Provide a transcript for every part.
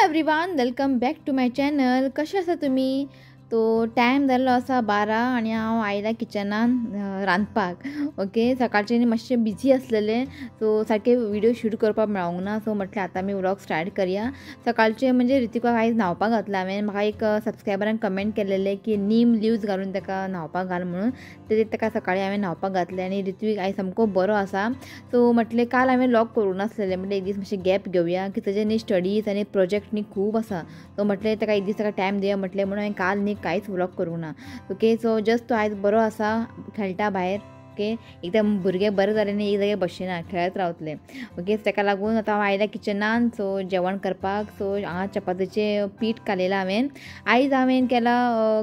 Everyone, welcome back to my channel. कशें आसा तुमी? तो टायम जाल्लो आसा 12 आनी हांव आयला किचनान रांदपाक. ओके, सकाळचें मातशें बिजी आसलेलें, सो सारकें व्हिडियो शूट करपाक मेळोंक ना. सो म्हटलें आतां आमी व्लॉग स्टार्ट करया. सकाळचें म्हणजे ऋतिकाक आयज न्हांवपाक घातलां हांवें. म्हाका एक सबस्क्रायबरान कमेंट केलेलें की नीम लिव्स घालून ताका न्हांवपाक घाल म्हणून, ते ताका सकाळीं हांवें न्हांवपाक घातलें आनी ऋत्वीक आयज सामको बरो आसा. सो म्हटलें काल हांवें व्लॉग करूं नासलेलें, म्हटलें एक दीस मातशें गॅप घेवया की ताजें न्ही स्टडीज आनी प्रोजेक्ट न्ही खूब आसा. सो म्हटलें ताका एक दीस ताका टायम दिया म्हटलें, म्हणून हांवें काल न्ही कांयच व्लॉग करूं ना. ओके, सो जस्ट तो आयज बरो आसा, खेळटा भायर. ओके, एकदम भुरगे बरें जालें न्ही, एक जाग्यार बसना, खेळत रावतले. ओके, ताका लागून आतां हांव आयला किचनान सो जेवण करपाक. सो हांगा चपातीचें पीठ कालयलां हांवें. आयज हांवें केला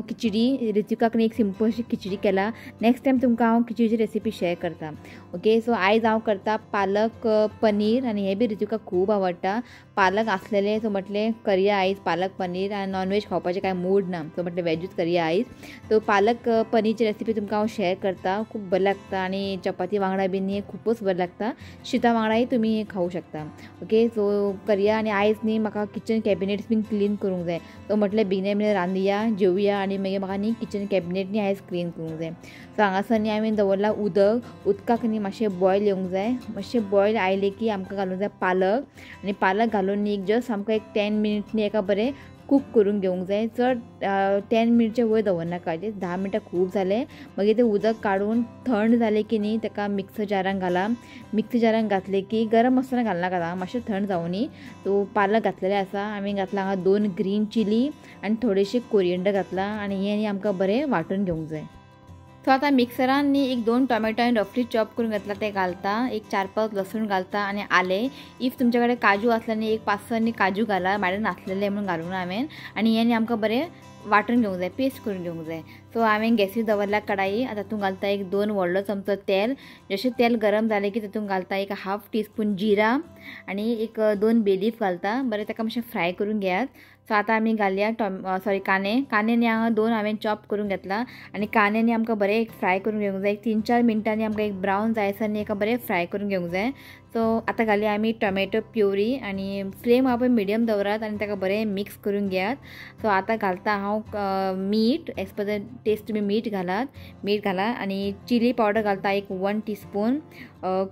खिचडी. ऋतिकाक न्ही एक सिंपल अशी खिचडी केला. नेक्स्ट टायम तुमकां हांव खिचडीची रेसिपी शेअर करता. ओके, सो आयज हांव करता पालक पनीर आनी हें बी ऋतिकाक खूब आवडटा. पालक आसलेलें, सो म्हटलें करया आयज पालक पनीर. आनी नॉनवेज खावपाचें कांय मूड ना, सो म्हटलें वेजूच करया आयज. सो पालक पनीरची रेसिपी तुमकां हांव शेअर करता, खूब बरें लागता आनी चपाती वांगडा बी न्ही खूबच बरें लागता. शिता वांगडाय तुमी खावूं शकता. ओके, सो करया. आनी आयज न्ही म्हाका किचन कॅबिनेट्स बीन क्लीन करूंक जाय. सो म्हटलें बेगिना बेगीन रांदया, जेवया आनी मागीर म्हाका न्ही किचन कॅबिनेट न्ही आयज क्लीन करूंक जाय. सो हांगासर न्ही हांवें दवरलां उदक. उदकाक न्ही मातशें बॉयल येवंक जाय. मातशें बॉयल आयलें की आमकां घालूंक जाय पालक आनी पालक घालून न्ही जस्ट आमकां एक 10 मिनट न्ही एका बरें कूक करून घेवंक जाय. चड 10 मिनटच्या वयर दवरनाका, 10 मिनटां खूब जालें. मागीर तें उदक काडून थंड जालें की न्ही ताका मिक्सर जारान घाला. मिक्सर जारान घातलें की गरम आसतना घालनाका, मातशें थंड जावनी. सो पालक घातलेलें आसा हांवें, घातलां हांगा 2 ग्रीन चिली आनी थोडेशें कोरियंडर घातलां आनी हें न्ही आमकां बरें वांटून घेवंक जाय. सो आतां मिक्सरान न्ही एक 2 टोमॅटो हांवें रफली चॉप करून घेतला ते घालता. एक 4-5 लसूण घालता आनी आलें. If तुमचे कडेन काजू आसले न्ही एक 5-6 न्ही काजू घाला, म्हाजे नासलेले म्हणून घालूंक ना हांवें. आनी हें न्ही आमकां बरें वांटून घेवंक जाय, पेस्ट करून घेवंक जाय. सो हांवें गॅसीर दवरला कढाई. आतां तातूंत घालता एक 2 व्हडलो चमचो तेल. जशें तेल गरम जालें की तातूंत घालता एक 1/2 टीस्पून जिरा आनी एक 2 बेलीफ घालता. बरें ताका मातशें फ्राय करून घेयात. सो आतां आमी घालया कांदे. कांदे न्ही हांगा 2 हांवें चॉप करून घेतला आनी कांदे न्ही आमकां बरें एक फ्राय करून घेवंक जाय. एक 3-4 मिनटांनी आमकां एक ब्रावन जायसर न्ही एका बरें फ्राय करून घेवंक जाय. सो आतां घालया आमी टोमॅटो प्युरी आनी फ्लेम आपण मिडियम दवरात आनी ताका बरें मिक्स करून घेयात. सो आतां घालता हांव मीठ, एज पर the test तुमी मीठ घालात. मीठ घाला आनी चिली पावडर घालता एक 1 टीस्पून,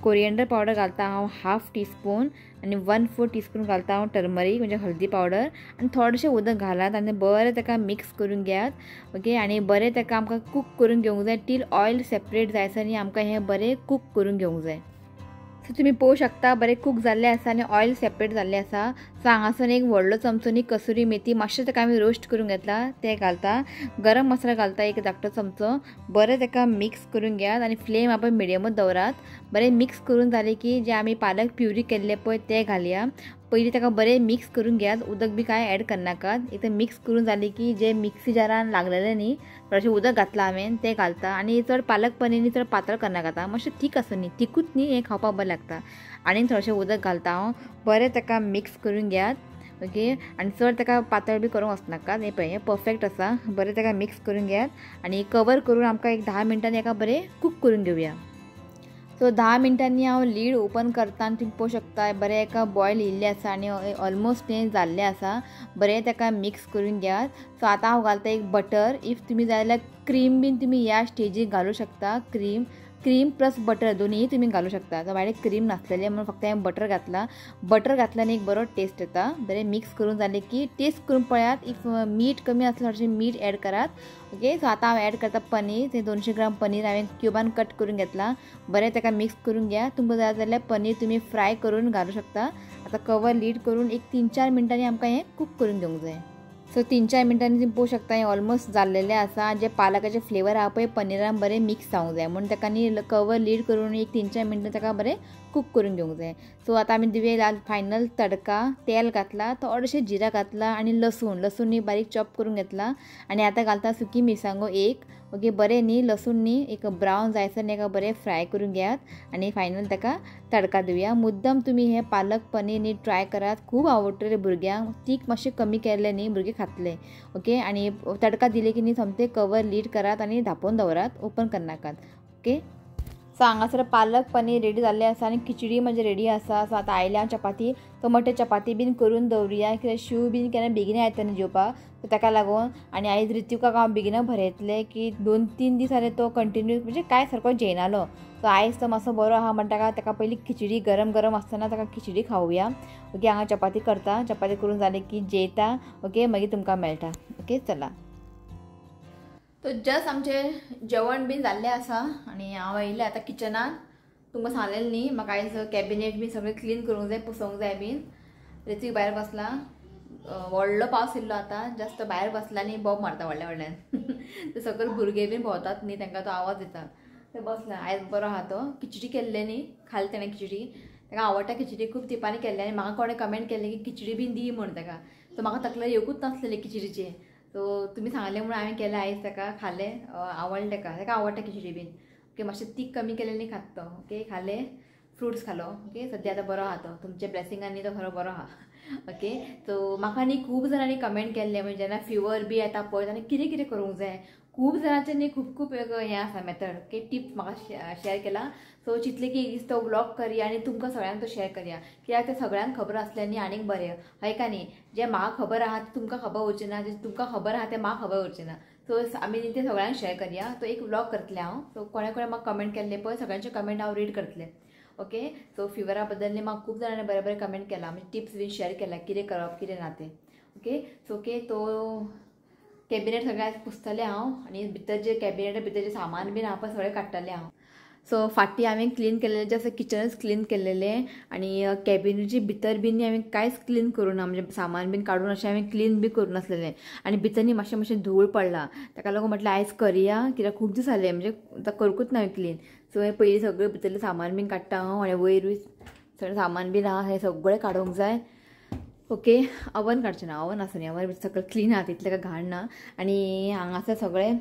कोरियंडर पावडर घालता हांव 1/2 टीस्पून आनी 1/4 टीस्पून घालता हांव टर्मरीक म्हणजे हळदी पावडर आनी थोडेशें उदक घालात आनी बरें ताका मिक्स करून घेयात. ओके, आनी बरें ताका आमकां कूक करून घेवंक जाय टील ऑयल सेपरेट जायसर न्ही आमकां हें बरें कूक करून घेवंक जाय. सो तुमी पळोवंक शकता बरें कूक जाल्लें आसा आनी ऑयल सेपरेट जाल्लें आसा. सो हांगासर एक व्हडलो चमचो न्ही कसुरी मेथी मातशें ताका आमी रोस्ट करून घेतला तें घालता. गरम मसाला घालता एक धाकटो चमचो. बरें ताका मिक्स करून घेयात आनी फ्लेम आपण मिडियमूच दवरात. बरें मिक्स करून जालें की जें आमी पालक प्युरी केल्लें पळय तें घालया. पयलीं ताका बरें मिक्स करून घेयात, उदक बी कांय एड करनाकात. एकदां मिक्स करून जालें की जें मिक्सी जारान लागलेलें न्ही थोडेशें उदक घातलां हांवें तें घालता. आनी चड पालक पनीर न्ही चड पातळ करनाका, मातशें थीक आसूं न्ही, थिकूच न्ही हें खावपाक बरें लागता. आनी थोडेशें उदक घालता हांव. बरें ताका मिक्स करून घेयात. ओके, आनी चड ताका पातळ बी करूंक वचनाकात. हें पळय हें परफेक्ट आसा. बरें ताका मिक्स करून घेयात आनी कवर करून आमकां एक 10 मिनटांनी एका बरें कूक करून घेवया. सो 10 मिनटांनी हांव लीड ओपन करता आनी तुमी पळोवंक शकता बरें एका बॉयल येयल्लें आसा आनी ऑलमोस्ट हें जाल्लें आसा. बरें ताका मिक्स करून घेयात. सो आतां हांव घालता एक बटर. If तुमी जाय जाल्यार क्रीम बीन तुमी ह्या स्टेजीक घालूं शकता. क्रीम प्लस बटर दोनूय तुमी घालूं शकता. सो म्हाजे क्रीम नासलेलें म्हणून फक्त हांवें बटर घातलां. बटर घातल्यान एक बरो टेस्ट येता. बरें मिक्स करून जालें की टेस्ट करून पळयात. If मीठ कमी आसल्यार थोडेशें मीठ एड करात. ओके, सो आतां हांव एड करता पनीर. तें 200 ग्राम पनीर हांवें क्युबान कट करून घेतलां. बरें ताका मिक्स करून घेया. तुमकां जाय जाल्यार पनीर तुमी फ्राय करून घालूं शकता. आतां कवर लीड करून एक 3-4 मिनटांनी आमकां हें कूक करून घेवंक जाय. सो 3-4 मिनटांनी तुमी पळोवंक शकता हें ऑलमोस्ट जाल्लेलें आसा. जें पालकाचें फ्लेवर आहा पळय पनीरान बरें मिक्स जावंक जाय म्हणून ताका न्ही कवर लीड करून एक 3-4 मिनटां ताका बरें कूक करून घेवंक जाय. सो आतां आमी दिवया फायनल तडका. तेल घातला, थोडेशें जिरा घातला आनी लसूण न्ही बारीक चॉप करून घेतला आनी आतां घालता सुकी मिरसांगो एक. ओके, बरें न्ही लसूण न्ही एक ब्रावन जायसर न्ही एका बरें फ्राय करून घेयात आनी फायनल ताका तडका दिवया. मुद्दम तुमी हें पालक पनीर न्ही ट्राय करात, खूब आवडटलें भुरग्यांक. तीख मातशें कमी केल्लें न्ही भुरगीं खातले. ओके, आनी तडका दिले की न्ही सोमतें कवर लीड करात आनी धांपून दवरात, ओपन करनाकात. ओके. सो हांगासर पालक पनीर रेडी जाल्लें आसा आनी खिचडी म्हणजे रेडी आसा. सो आतां आयल्या चपाती, तो मोटे चपाती बीन करून दवरुया कित्याक शिव बीन केन्ना बेगीन येता न्ही जेवपाक, सो ताका लागून. आनी आयज ऋतिकाक हांव बेगीन भरयतलें की 2-3 दीस जाले तो कंटिन्यू म्हणजे काय सारको जेयनालो. सो आयज तो मातसो बरो आहा म्हणटा ताका पयलीं खिचडी गरम गरम आसतना ताका खिचडी खावया. ओके, हांगा चपाती करता, चपाती करून जाली की जेयता. ओके, मागीर तुमकां मेळटा. ओके, चला. तो जस्ट आमचें जेवण बीन जाल्लें आसा आनी हांव आयिल्लें आतां किचनान. तुमकां सांगलेलें न्ही म्हाका आयज कॅबिनेट बीन सगळें क्लीन करूंक जाय, पुसोवंक जाय बीन. ऋतिक भायर बसला, व्हडलो पावस येयल्लो आतां, जास्त भायर बसला आनी बोब मारता व्हडल्या व्हडल्यान. ते सगळे भुरगे बीन भोंवतात न्ही, तांकां तो आवाज येता. ते बसला. आयज बरो आहा तो. खिचडी केल्ले न्ही, खाली तेणें खिचडी, ताका आवडटा खिचडी, खूब तेंपांनी केल्ले. आनी म्हाका कोणें कमेंट केल्लें की खिचडी बीन दी म्हूण ताका, सो म्हाका तकलेर येवकूच नासलेली खिचडीचें. सो तुमी सांगलें म्हणून हांवें केलें आयज, ताका खालें, आवडलें ताका, ताका आवडटा खिचडी बीन. ओके, मातशें तीख कमी केलें न्ही खात तो. ओके, खालें, फ्रुट्स खालो. ओके, सद्या आतां बरो आहा तो, तुमच्या ब्लेसिंगांनी तो खरो बरो आहा. ओके, सो म्हाका न्ही खूब जाणांनी कमेंट केल्लें म्हणजे जेन्ना फिवर बी येता पळय तेन्ना कितें कितें करूंक जाय, खूब जाणांचें न्ही खूब खूब हें आसा मेथड. ओके, टिप्स म्हाका शेअर केला. सो चिंतलें की एक दीस तो व्लॉग करया आनी तुमकां सगळ्यांक तो शेअर करया, कित्याक तें सगळ्यांक खबर आसलें न्ही आनीक बरें हय का न्ही. जें म्हाका खबर आहा तें तुमकां खबर उरचें ना, जें तुमकां खबर आहा तें म्हाका खबर उरचें ना. सो आमी न्ही तें सगळ्यांक शेअर करया. तो एक व्लॉग करतलें हांव. सो कोणें कोणें म्हाका कमेंट केल्लें पळय सगळ्यांचे कमेंट हांव रीड करतलें. ओके, सो फिवरा बद्दल न्ही म्हाका खूब जाणांनी बरें बरें कमेंट केलां, म्हणजे टिप्स बीन शेअर केला कितें करप कितें ना तें. ओके, सो ओके, तो कॅबिनेट सगळें आयज पुसतलें हांव आनी भितर जे कॅबिनेटा भितर जे सामान बीन आहा पळय सगळें काडटलें हांव. सो फाटीं हांवें क्लीन केल्लें, जशें किचनच क्लीन केल्लेलें आनी कॅबिनेटी भितर बीन हांवें कांयच क्लीन करूं ना, म्हणजे सामान बीन काडून अशें हांवें क्लीन बी करूं नासलेलें. आनी भितर न्ही मातशें मातशें धूळ पडला, ताका लागून म्हटलें आयज करया कित्याक खूब दीस जाले म्हणजे आतां करूंकूच ना हांवें क्लीन. सो हें पयलीं सगळें भितरलें सामान बीन काडटा हांव आनी वयरूय सगळें सामान बीन आहा हें सगळें काडूंक जाय. ओके, अवन काडचें ना, अवन आसा न्ही, अवन सगळें क्लीन आहा, तितलें काय घाण ना. आनी हांगासर सगळें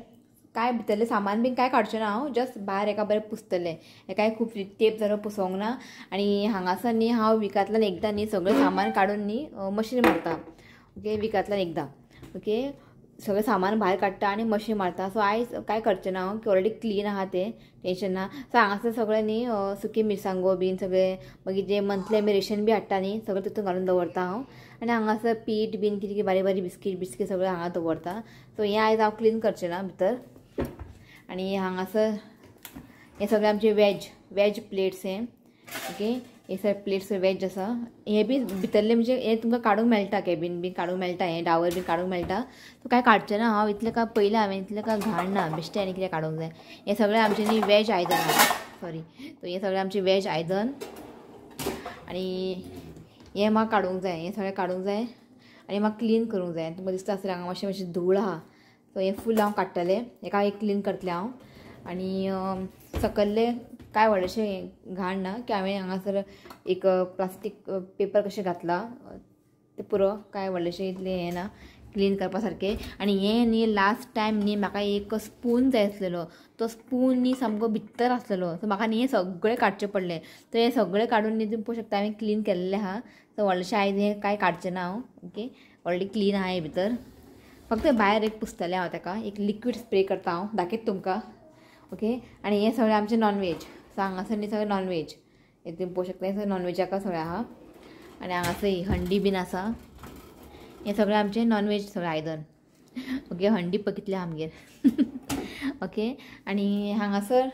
काय भितरलें सामान बीन काय काडचें ना हांव, जस्ट भायर एका बरें पुसतलें, हेकाय खूब तेप जालो पुसोंक ना. आनी हांगासर न्ही हांव विकांतल्यान एकदां न्ही सगळें सामान काडून न्ही मशीन मारता. ओके, विकांतल्यान एकदां. ओके, सगळें सामान भायर काडटा आनी मशीन मारता. सो आयज काय करचें ना हांव, की ऑलरेडी क्लीन आहा तें, टेंशन ना. सो हांगासर सगळें न्ही सुकी मिरसांगो बीन सगळें, मागीर जे मंथली आमी रेशन बी हाडटा न्ही सगळें तितून घालून दवरता हांव. आनी हांगासर पीठ बीन कितें कितें बारीक बारीक बिस्कीट बिस्कीट सगळें हांगा दवरता. सो हें आयज हांव क्लीन करचें ना भितर. आनी हांगासर हें सगळें आमचें वेज वेज प्लेट्स हें. ओके, हे सगळे प्लेट्स वेज आसा. हें बी भितरलें म्हणजे हें तुमकां काडूंक मेळटा, कॅबीन बीन काडूंक मेळटा, हें डावर बीन काडूंक मेळटा. सो कांय काडचें ना हांव, इतलें काय पयलें हांवें इतलें काय घाण ना, बेश्टें आनी कितें काडूंक जाय. हें सगळें आमचें न्ही वेज आयदन आसा, सॉरी, सो हें सगळें आमचें वेज आयदन आनी हें म्हाका काडूंक जाय, हें सगळें काडूंक जाय आनी म्हाका क्लीन करूंक जाय. तुमकां दिसता आसतलें हांगा मातशें मातशें धूळ आहा, सो हें फूल हांव काडटलें, हेका एक क्लीन करतलें हांव. आनी सकल्लें कांय व्हडलेशें घाण ना की हांवें हांगासर एक प्लास्टीक पेपर कशें घातला तें पुरो, कांय व्हडलेशें इतलें हें ना क्लीन करपा सारकें. आनी हें न्ही लास्ट टायम न्ही म्हाका एक स्पून जाय आसलेलो, तो स्पून न्ही सामको भितर आसलेलो, सो म्हाका न्ही हें सगळें काडचें पडलें. तर हें सगळें काडून न्ही तुमी पळोवंक शकता हांवें क्लीन केल्लें आहा. सो व्हडलेशें आयज हें कांय काडचें ना हांव. ओके, ऑलरेडी क्लीन आहा हें भितर, फक्त भायर एक पुसतलें हांव ताका, एक लिक्वीड स्प्रे करता हांव, दाखयता तुमकां. ओके, आनी हें सगळें आमचें नॉनवेज. सो हांगासर न्ही सगळें नॉनवेज, हें तुमी पळोवंक शकता, हें सगळें नॉनवेजाका सगळें आहा. आनी हांगासर ही हंडी बीन आसा, हें सगळें आमचें नॉनवेज सगळें आयदन. ओके, हंडी पळय कितली आहा आमगेर. ओके, आनी हांगासर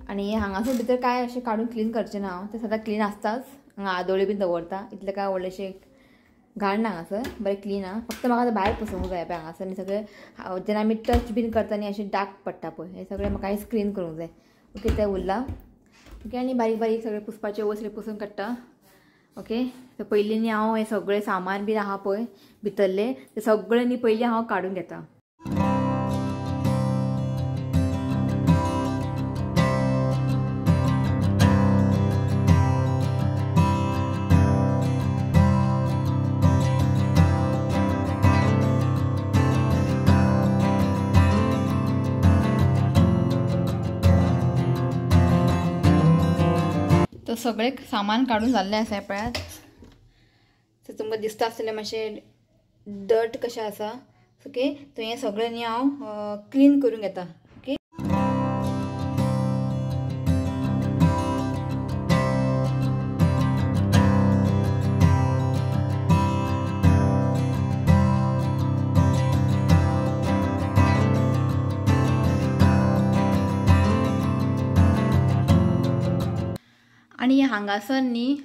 आनी हांगासर भितर कांय अशें काडून क्लीन करचें ना हांव, तें सदां क्लीन आसताच. हांगा आदोळी बीन दवरता, इतलें कांय व्हडलेशें घाण ना हांगासर, बरें क्लीन आहा. फक्त म्हाका आतां भायर पुसूंक जाय पळय हांगासर न्ही सगळें, जेन्ना आमी टच बीन करता न्ही अशें डार्क पडटा पळय, हें सगळें म्हाका क्लीन करूंक जाय. ओके, तें उरलां. ओके, आनी बारीक बारीक सगळें पुसपाचें वयर सगळें पुसून काडटा. ओके, सो पयलीं न्ही हांव हें सगळें सामान बीन आहा पळय भितरलें तें सगळें न्ही पयलीं हांव काडून घेता. तो सगळें सामान काडून जाल्लें आसा पळयात. सो तुमकां दिसता आसतलें मातशें डर्ट कशें आसा. ओके, तो हें सगळें न्ही हांव क्लीन करून घेता. ओके, आनी हांगासर न्ही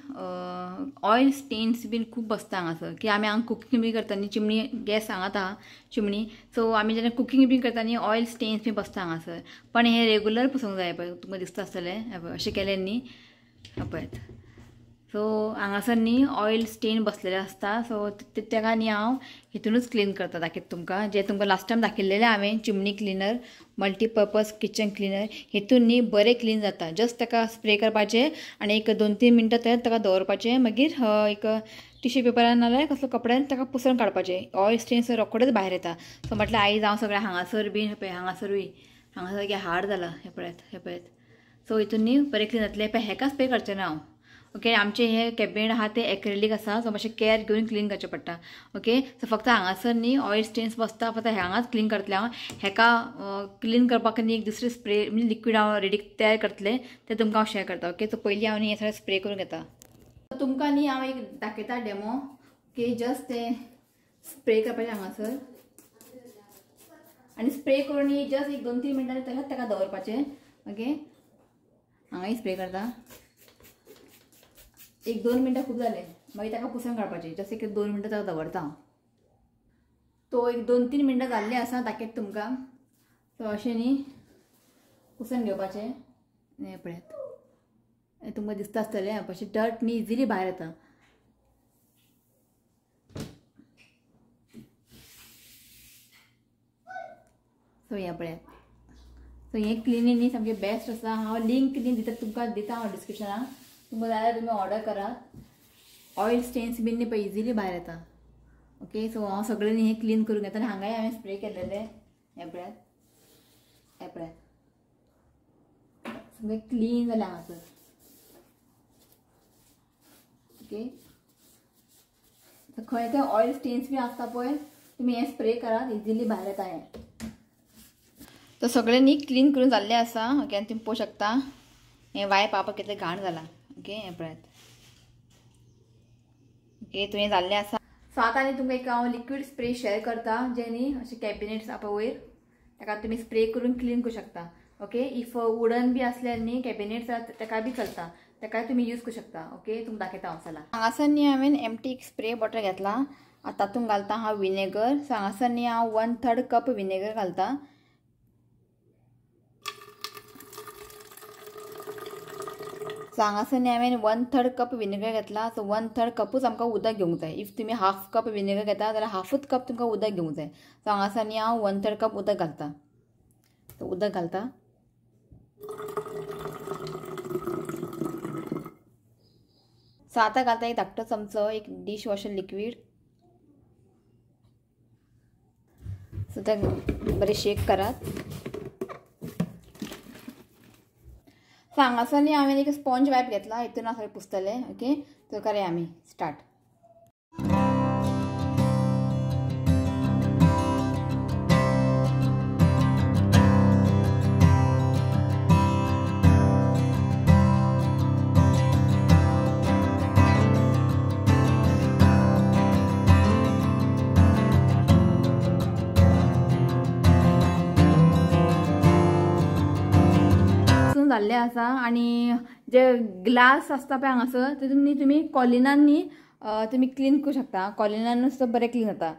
ऑयल स्टेन्स बीन खूब बसता हांगासर की आमी हांगा कुकींग बी करता न्ही, चिमणी गॅस हांगात आहा चिमणी, सो आमी जेन्ना कुकींग बी करता न्ही ऑयल स्टेन्स बी बसता हांगासर. पण हे रेगुलर पुसूंक जाय पळय, तुमकां दिसता आसतलें अशें केलें न्ही पळयत. सो हांगासर न्ही ऑयल स्टेन बसलेले आसता, सो तेका न्ही हांव हितूनच क्लीन करता. दाखयता तुमकां जे तुमकां लास्ट टायम दाखयल्लेलें हांवें chimney cleaner multipurpose kitchen cleaner, हितून न्ही बरें क्लीन जाता. जस्ट ताका स्प्रे करपाचें आनी एक 2-3 मिनटां थंय ताका दवरपाचें, मागीर एक टिश्यू पेपरान नाल्यार कसलो कपड्यान ताका पुसून काडपाचें. ऑयल स्टेन्स रोखडेच भायर येता. सो म्हटल्यार आयज हांव सगळें हांगासर बीन पळय हांगासरूय हांगासर हार्ड जाला हें पळयात हें पळयात. सो हितून न्ही बरें क्लीन जातलें. पळय हेका स्प्रे करचें ना हांव. ओके, आमचे हे कॅबिनेट आहा ते एक्रेलीक आसा, सो मातशें केअर घेवन क्लीन करचें पडटा. ओके, सो फक्त हांगासर न्ही ऑयल स्टेन्स बसता, फक्त हांगाच क्लीन करतलें हांव. हेका क्लीन करपाक न्ही एक दुसरें स्प्रे म्हणजे लिक्वीड हांव रेडी तयार करतलें, तें तुमकां हांव शेअर करता. ओके, सो पयलीं हांव न्ही हें सगळें स्प्रे करून घेता. तुमकां न्ही हांव एक दाखयता डेमो. ओके, जस्ट तें स्प्रे करपाचें हांगासर आनी स्प्रे करून न्ही जस्ट एक 2-3 मिनटांनी तशेंच ताका दवरपाचें. ओके, हांगाय स्प्रे करता. एक 2 मिनटां खूब जालें, मागीर ताका पुसून काडपाचें. जस्ट एक 2 मिनटां ताका दवरता हांव. तो एक 2-3 मिनटां जाल्लीं आसा, दाखयता तुमकां. सो अशें न्ही पुसून घेवपाचें. हें पळयात, तुमकां दिसता आसतलें अशें डर्ट न्ही इजिली भायर येता. सो हें पळयात. सो हें क्लिनींग न्ही सामकें बेस्ट आसा. हांव लिंक न्ही दिता तुमकां, दिता हांव डिस्क्रिप्शनाक, तुमकां जाल्यार तुमी ऑर्डर करात. ऑयल स्टेन्स बीन न्ही पळय इजिली भायर येता. ओके, सो हांव सगळें न्ही हें क्लीन करून घेता. आनी हांगाय हांवें स्प्रे केलेलें. हें पळयात हें पळयात, सगळें क्लीन जालें हांगासर. ओके, खंय थंय ऑयल स्टेन्स बी आसता पळय, तुमी हें स्प्रे करात, इजिली भायर येता हें. तो सगळें न्ही क्लीन करून जाल्लें आसा. ओके, आनी तुमी पळोवंक शकता हें वायप आपा कितलें घाण जालां. ओके, हें पळयात. ओके, तुवें जाल्लें आसा. सो आतां न्ही तुमकां एक हांव लिक्वीड स्प्रे शेअर करता, जें न्ही अशें कॅबिनेट्स आहा वयर ताका तुमी स्प्रे करून क्लीन करूं शकता. ओके, if wooden बी आसल्यार न्ही कॅबिनेट्स ताका बी चलता, ताकाय तुमी यूज करूं शकता. ओके, तुमकां दाखयता हांव. चला, हांगासर न्ही हांवें एम्प्टी एक स्प्रे बॉटल घेतला. आतां तातूंत घालता हांव विनेगर. सो हांगासर न्ही हांव 1/3 कप विनेगर घालता. सो हांगासर न्ही हांवें 1/3 कप विनेगर घेतला. सो 1/3 कपूच आमकां उदक घेवंक जाय. If तुमी 1/2 कप विनेगर घेता जाल्यार 1/2 कप तुमकां उदक घेवंक जाय. सो हांगासर न्ही हांव 1/3 कप उदक घालता. सो उदक घालता. सो आतां घालता एक धाकटो चमचो एक डिश वॉशर लिक्वीड. सो तें बरें शेक करात. सो हांगासर न्ही हांवें एक स्पॉन्ज वायप घेतला, हितून हांव सगळें पुसतलें. ओके, सो करया आमी स्टार्ट. जाल्लें आसा. आनी जे ग्लास आसता पळय हांगासर तितून न्ही तुमी कॉलिनान न्ही तुमी क्लीन करूं शकता. कॉलिनान सुद्दां बरें क्लीन जाता.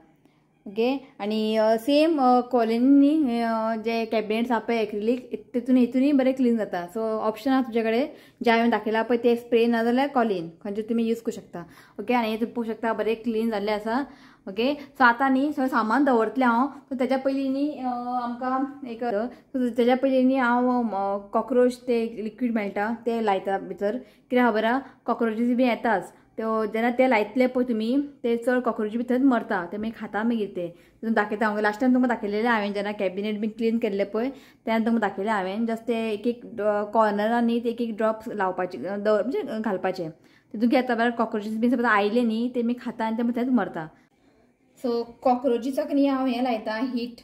ओके, आनी सेम कॉलिन न्ही जे कॅबिनेट्स आहा पळय एक्रिलीक तितून हितूनय बरें क्लीन जाता. सो ऑप्शन आहा तुजे कडेन, जे हांवें दाखयलां पळय ते स्प्रे ना जाल्यार कॉलिन खंयचे तुमी यूज करूं शकता. ओके, आनी तुमी पळोवंक शकता बरें क्लीन जाल्लें आसा. ओके, सो आतां न्ही सगळें सामान दवरतलें हांव. सो तेज्या पयलीं न्ही आमकां एक तेज्या पयलीं न्ही हांव कॉक्रोच ते लिक्वीड मेळटा ते लायता भितर. कित्याक खबर आहा कॉक्रोचीस बी येताच, त्यो जेन्ना ते लायतले पळय तुमी ते चड कॉक्रोची बी थंयच मरता, ते मागीर खाता मागीर ते. तितून दाखयता हांव लास्ट टायम तुमकां दाखयलेलें हांवें जेन्ना कॅबिनेट बी क्लीन केल्लें पळय तेन्ना तुमकां दाखयलें हांवें. जस्ट ते एक एक कॉर्नरांनी ते एक एक ड्रॉप्स लावपाचे दवर म्हणजे घालपाचे. तितून कितें जाता बरें कॉक्रोचीस बी समज आयले न्ही ते मागीर खाता आनी ते थंयच मरता. सो कॉक्रोचीसाक न्ही हांव हें लायता हीट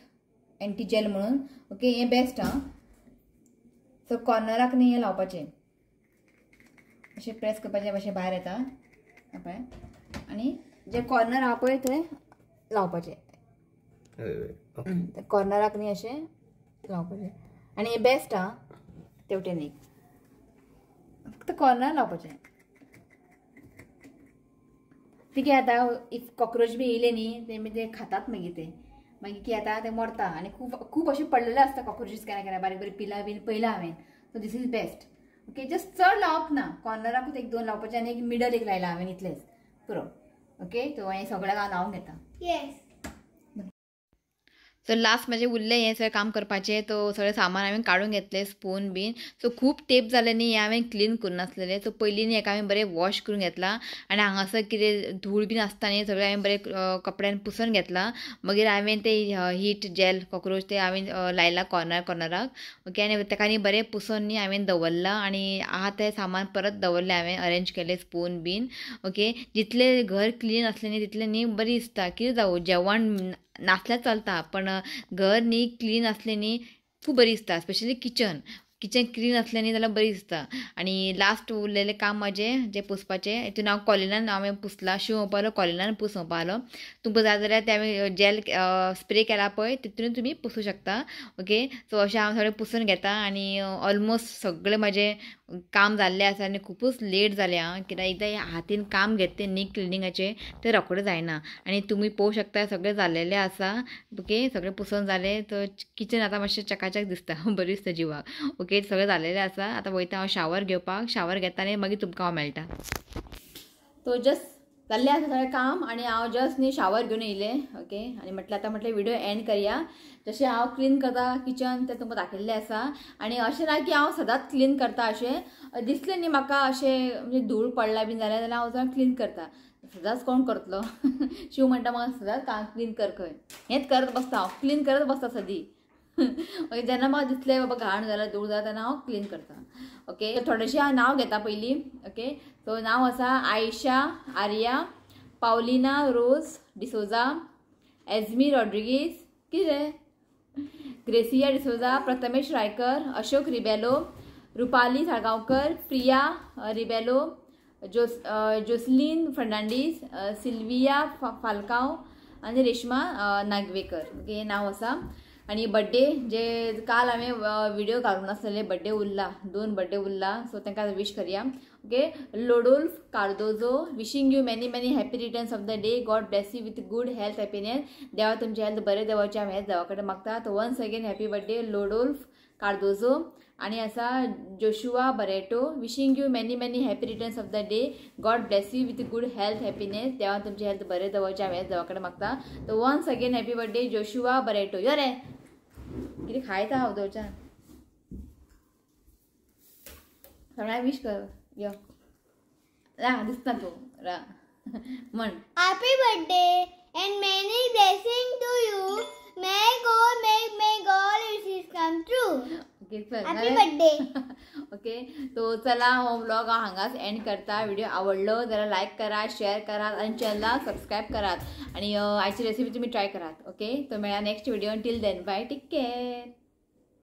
एंटी जेल म्हणून. ओके, हें बेस्ट आं. सो कॉर्नराक न्ही हें लावपाचें, अशें प्रेस करपाचें, अशें भायर येता पळय. आनी जे कॉर्नर आहा पळय थंय लावपाचें, कॉर्नराक न्ही अशें लावपाचें. आनी हें बेस्ट आं तेवटेन एक. फक्त कॉर्नर लावपाचें. ती कितें जाता if cockroach बी येयले न्ही ते ते खातात मागीर ते मागीर कितें जाता ते मरता. आनी खूब खूब अशें पडलेले आसता कॉक्रोचीस केन्ना केन्ना बारीक बारीक पिलां बीन पयलां हांवें. So this is best. Okay just चड लावप ना, कॉर्नराकूच एक दोन लावपाचें आनी एक मिडल एक लायला हांवें, इतलेंच पुरो. ओके तो हांवें सगळ्याक हांव लावन घेता. येस. सो लास्ट म्हाजें उरलें हें सगळें काम करपाचें. तो सगळें सामान हांवें काडून घेतलें, स्पून बीन. सो खूब तेंप जालें न्ही हें हांवें क्लीन करूं नासलेलें. सो पयलीं न्ही हेका हांवें बरें वॉश करून घेतलां आनी हांगासर कितें धूळ बीन आसता न्ही सगळें हांवें बरें कपड्यान पुसून घेतलां. मागीर हांवें ते हीट जेल कॉक्रोच ते हांवें लायलां कॉर्नर कॉर्नराक. ओके आनी तेका न्ही बरें पुसून न्ही हांवें दवरलां आनी आहा तें सामान परत दवरलें हांवें, अरेंज केलें स्पून बीन. ओके जितलें घर क्लीन आसलें न्ही तितलें न्ही बरें दिसता. कितें जावं जेवण नासल्यार चलता पण घर न्ही क्लीन आसलें न्ही खूब बरी दिसता. स्पेशली किचन, किचन क्लीन आसलें न्ही जाल्यार बरी दिसता. आनी लास्ट उरलेलें काम म्हाजें जें पुसपाचें हितून हांव कॉलिनान हांवें पुसलां, शिंव म्हणपालो कॉलिनान पूस म्हणपालो. तुमकां जाय जाल्यार तें हांवें जेल स्प्रे केला पळय तितून तुमी पुसूं शकता. ओके सो अशें हांव सगळें पुसून घेता आनी ऑलमोस्ट सगळें म्हाजें काम जाल्लें आसा आनी खुबूच लेट जालें आं, कित्याक एकदां हातीन काम घेतलें न्ही क्लिनिंगाचें तें रोखडें जायना. आनी तुमी पळोवंक शकता सगळें जाल्लेलें आसा. ओके सगळें पुसून जालें तर किचन आतां मातशें चकाचक दिसता, बरें दिसता जिवाक. ओके सगळें जाल्लेलें आसा. आतां वयता हांव शावर घेवपाक, शावर घेता आनी मागीर तुमकां हांव मेळटा. तो जस्ट जाल्लें आसा सगळें काम आनी हांव जस्ट न्ही शावर घेवन येयलें. ओके आनी म्हटलें आतां म्हटलें व्हिडियो एंड करया. जशें हांव क्लीन करता किचन तें तुमकां दाखयल्लें आसा. आनी अशें ना की हांव सदांच क्लीन करता, अशें दिसलें न्ही म्हाका अशें म्हणजे धूळ पडला बीन जाल्यार हांव वचून क्लीन करता. सदांच कोण करतलो? शिव म्हणटा म्हाका सदांच क्लीन कर खंय, हेंच करत बसता हांव, क्लीन करत बसता सदी. ओके जेन्ना म्हाका दिसलें बाबा घाण जाल्यार धूळ जाल्यार तेन्ना हांव क्लीन करता. ओके थोडेशें हांव नांव घेता पयलीं. ओके सो नांव आसा आयशा आर्या, पावलिना रोज डिसोजा, एजमी रॉड्रिगीज, कितें ग्रेसिया डिसोजा, प्रथमेश रायकर, अशोक रिबेलो, रुपाली साळगांवकर, प्रिया रिबेलो, जोसलीन फर्नांडीस, सिल्विया फाल्कांव आनी रेश्मा नागवेकर. ओके हें नांव आसा. आनी बड्डे जे काल हांवें व्हिडियो घालूंक नासलेले, बड्डे उरला, दोन बड्डे उरला, सो तांकां विश करया. Okay Lodolf Cardozo, wishing you many many happy returns of the day, God bless you with good health happiness. देवा तुमचें हेल्थ बरें देवाचें हांव हेच देवा कडेन मागता. तो once again happy birthday Lodolf Cardozo. आनी आसा Joshua Barreto, wishing you many many happy returns of the day, God bless you with good health happiness. देवा तुमचें हेल्थ बरें दवरचें हांव हेच देवा कडेन मागता. तो once again happy birthday Joshua Barreto. यो रे कितें खायता हांव दवरच्यान सगळ्यांक विश कर. यो रा दिसना तूं रा म्हण. Happy birthday and many blessing to you, may God make may God wishes come true. Okay चल हॅपी बर्थडे. ओके तो चला हो व्लॉग हांव हांगाच एंड करता. व्हिडिओ आवडलो जाल्यार लायक करात, शेअर करात आनी चॅनलाक सबस्क्रायब करात आनी आयची रेसिपी तुमी ट्राय करात. ओके तो मेळया next video. Till then bye, take care.